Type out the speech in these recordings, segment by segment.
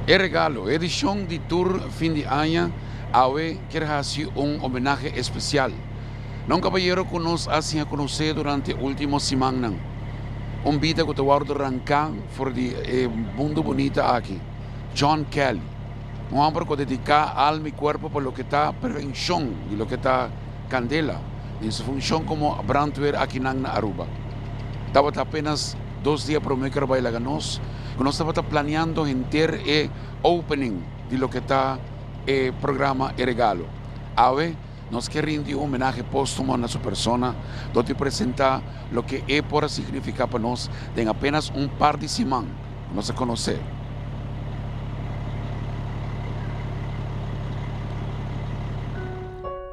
E regalo, edicion di tur fin di aña, awe kier haci un homenahe especial na un cabayero cu nos a siña conoce durante ultimo simannan. Un bida cu ta wordo ranca for di e mundo bunita aki, John Kelly. Un homber cu a dedica alma y cuerpo pa loke ta prevencion di loke ta candela den su funcion como brandweer akinan na Aruba. Tabata apenas dos dia prome cu a bay laga nos, cu nos tabata planeando henter e opening di loke ta e programa E Regalo. Awe nos ke rindi un homenahe postumo na su persona dor di presenta loke e por a significa pa nos den apenas un par di siman cu nos a conoce.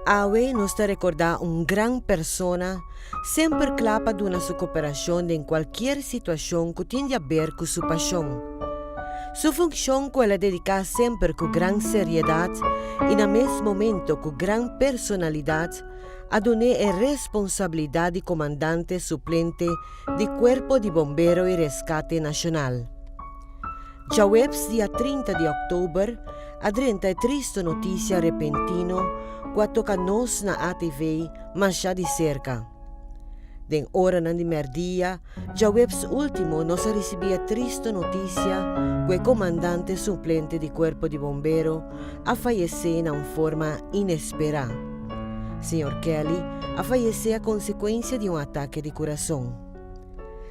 Awe nos ta recorda un gran persona semper cla pa duna su cooperacion den cualkier situacion cu tin di haber cu su pasion. Su funcion cu el a dedica semper cu gran seriedad y na mes momento cu gran personalidad a dun'é e responsabilidad di comandante suplente di Cuerpo di Bombero y Rescate Nacional. Djaweps dia 30 di òktober a drenta e tristu notisia repentino ku a toka nos na ATV masha di serka. Den oranan di mèrdia djaweps último nos a risibí e tristu notisia ku e komandante suplente di Kuerpo di Bombero a fayesé na un forma inesperá. Señor Kelly a fayesé a konsekuensia di un atake di kurason.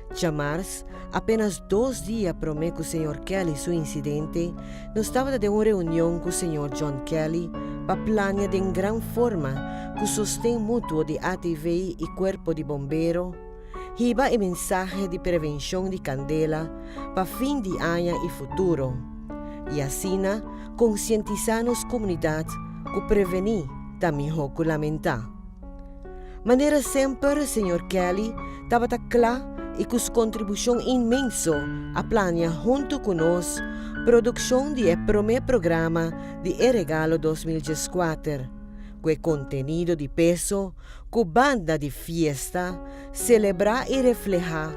Djamars, apenas dos dia promé ku señor Kelly su insidente, nos tabata den un reunion ku señor John Kelly pa plania den gran forma ku sosten mutuo di ATV i Kuerpo di Bombero hiba e mensahe di prevenshon di kandela pa fin di aña i futuro i asina konsientisá nos komunidat ku prevení ta mihó ku lamentá. Manera semper señor Kelly tabata kla i ku su kontribushon inmenso a plania huntu ku nos produkshon di e promé programa di E Regalo 2014, ku e kontenido di peso ku banda di fiesta selebrá i reflehá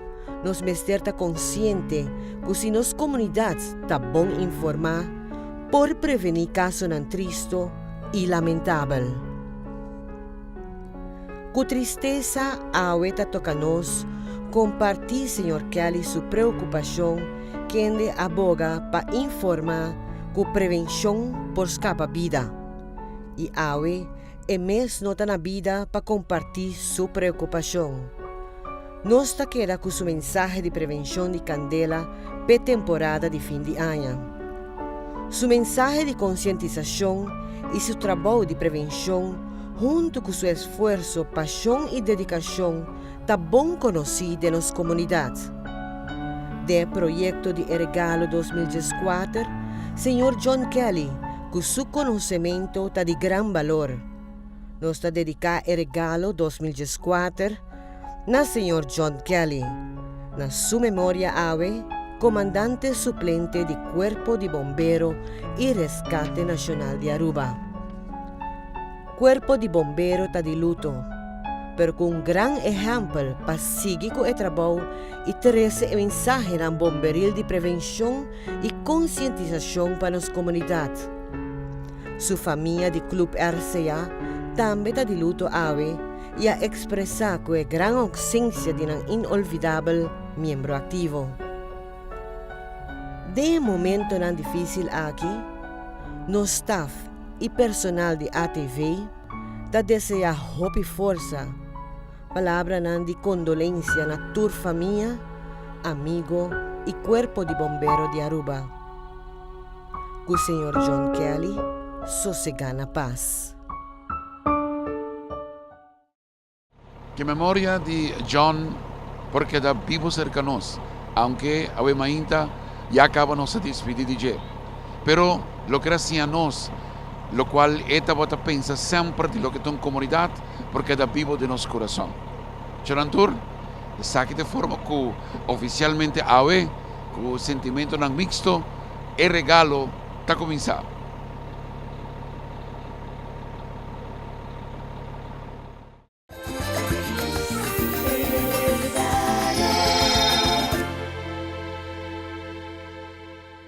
nos mester ta konsiente ku si nos komunidat ta bon informá por prevení kasonan tristo i lamentabel. Ku tristesa awe ta toka nos kompartí señor Kelly su preokupashon kende a boga pa informá ku prevenshon por skapa bida. I awe e mes no ta na bida pa kompartí su preokupashon. Nos ta keda ku su mensahe di prevenshon di kandela p'e temporada di fin di aña. Su mensahe di konsientisashon i su trabou di prevenshon huntu ku su esfuerso, pashon i dedikashon ta bon konosí den nos komunidat. Den e proyekto di E Regalo 2014, señor John Kelly ku su konosementu ta di gran balor. Nos ta dediká E Regalo 2014 na señor John Kelly, na su memoria awe, comandante suplente di Cuerpo di Bombero y Rescate Nacional di Aruba. Cuerpo di Bombero ta di luto, pero cu un gran ehempel pa sigui cu e trabou y trece e mensahenan bomberil di prevencion y concientisacion pa nos comunidad. Su famia di Club RCA tambe ta di luto awe i a ekspresá ku e gran ousensia di nan inolvidabel miembro aktivo. Den e momentonan difísil aki, nos staf i personal di ATV ta deseá hopi forsa, palabranan di kondolensia na tur famia, amigo i kuerpo di bombero di Aruba. Ku señor John Kelly sosegá na pas. Ke memoria di John por keda bibu serka nos, aunke awe mainta ya kaba nos a dispidi di dje. Pero loke el a siña nos, lokual e tabata pensa semper di loke ta un komunidat, por keda bibu den nos kurason. Chonan tur, esaki ta e forma ku ofisialmente awe, ku sentimentonan miksto, e regalo ta kuminsá.